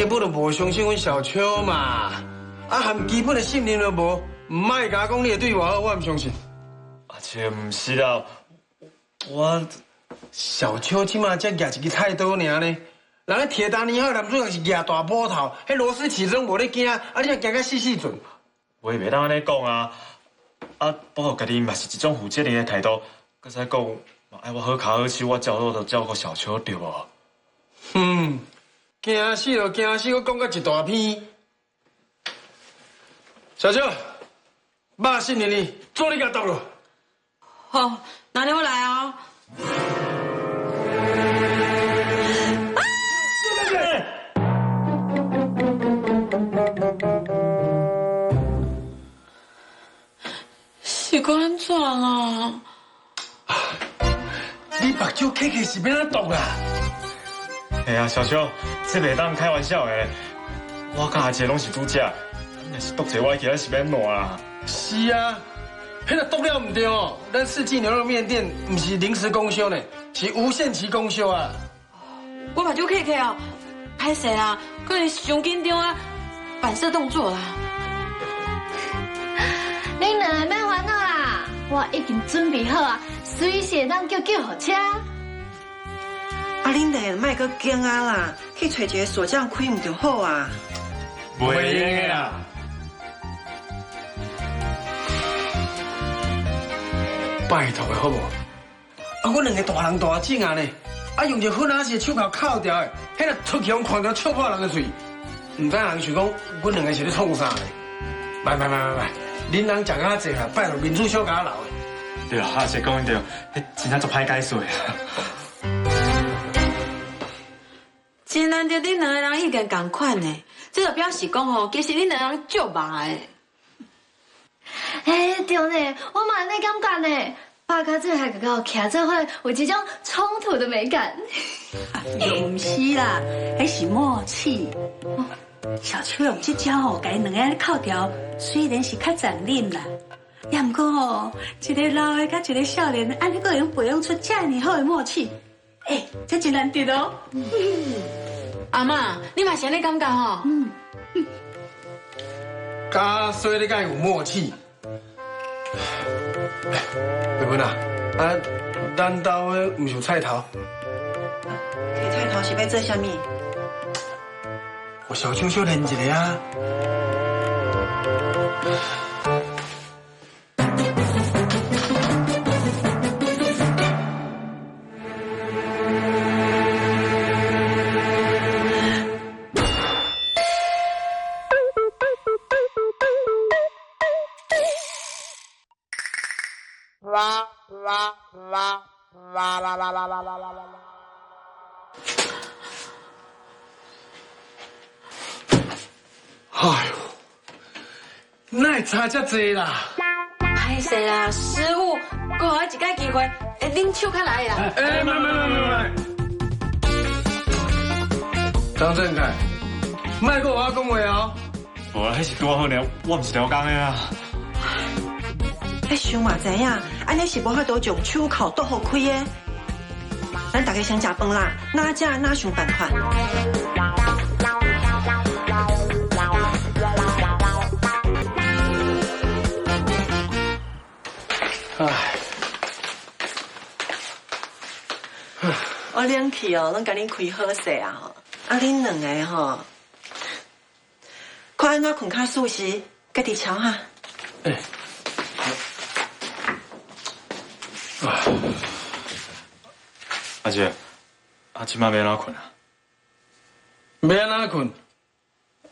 根本就無相信阮小秋嘛，啊，含基本的信任都無，毋莫共我講你會對我好，我毋相信。阿姐，毋是啦，我小秋這馬才舉一支菜刀爾呢，人咧鐵達尼號男主角是舉大波頭，彼螺絲起子攏無咧驚，啊，你若驚甲死死陣。話袂當按呢講啊，啊，保護家己嘛是一種負責任的態度。閣再講，嘛愛我好跤好手，我照顧就照顧小秋對無？哼，驚死就驚死，閣講甲一大篇。小秋，肉信任你，做你共剁落。好，那你我來哦。是讲按怎啦？你目睭開開是欲按怎毒啦？哎呀，小秋，這袂當開玩笑的。我佮阿姐攏是主角，若是毒一歪去，咱是欲按怎啦？是啊，彼個毒了毋對哦。咱四季牛肉麵店毋是臨時公休呢，是無限期公休啊。我目睭開開哦，歹勢啦，可能傷緊張啊，反射動作啦。恁兩个免煩惱啦，我已經準備好啊，隨時會當叫救護車。啊，恁兩个莫閣驚啊啦，去揣一个鎖匠開毋就好啊？袂用的啦。拜託的好無？啊，阮兩個大人大種啊呢，啊用一個粉仔絲手銬銬牢的，彼若出去予人看著笑破人的喙，毋知人想講阮兩個是咧創啥呢？來來來來來，恁人食較濟啦，拜託面子小共我留的。對啊，阿姐講對，彼真正足歹解釋。真難得恁兩個人意見仝款呢，這就表示講吼，其實恁兩個人足峇的。欸，對呢，我嘛按呢感覺呢，百家做還閣徛做伙，有一種衝突的美感。毋是啦，彼是默契。小秋用這招吼，共𪜶兩个扣牢，雖然是較殘忍啦，也毋過吼，一個老的佮一個少年，按呢閣會用培養出遮爾好的默契。欸，這真難得哦。阿嬤，你嘛是按呢感覺吼？嗯。加衰你敢有默契？佩芬啊，啊，咱兜的毋是有菜頭？摕菜頭是欲做啥物？我小秋小練一下啊。哎呦，哪會差遮濟啦？歹勢啦，失誤，閣予我一擺機會，欸，恁手較來啦。欸，慢慢慢慢慢。張振凱，莫閣予我講話哦。無啊，彼是拄好爾，我毋是調工的啊。你想嘛知影，按呢是無法度將手銬剁予開的。咱大家先食飯啦，哪食哪想辦法。唉，我冷氣哦，攏共恁開好勢啊吼，啊恁兩个吼，看按怎睏較舒適，家己瞧哈。欸。阿姐，啊，這擺欲按怎睏啊？欲按怎睏？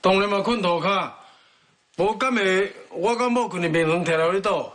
當然嘛睏塗跤。無敢會，我佮某睏佇眠床摕來予你倒。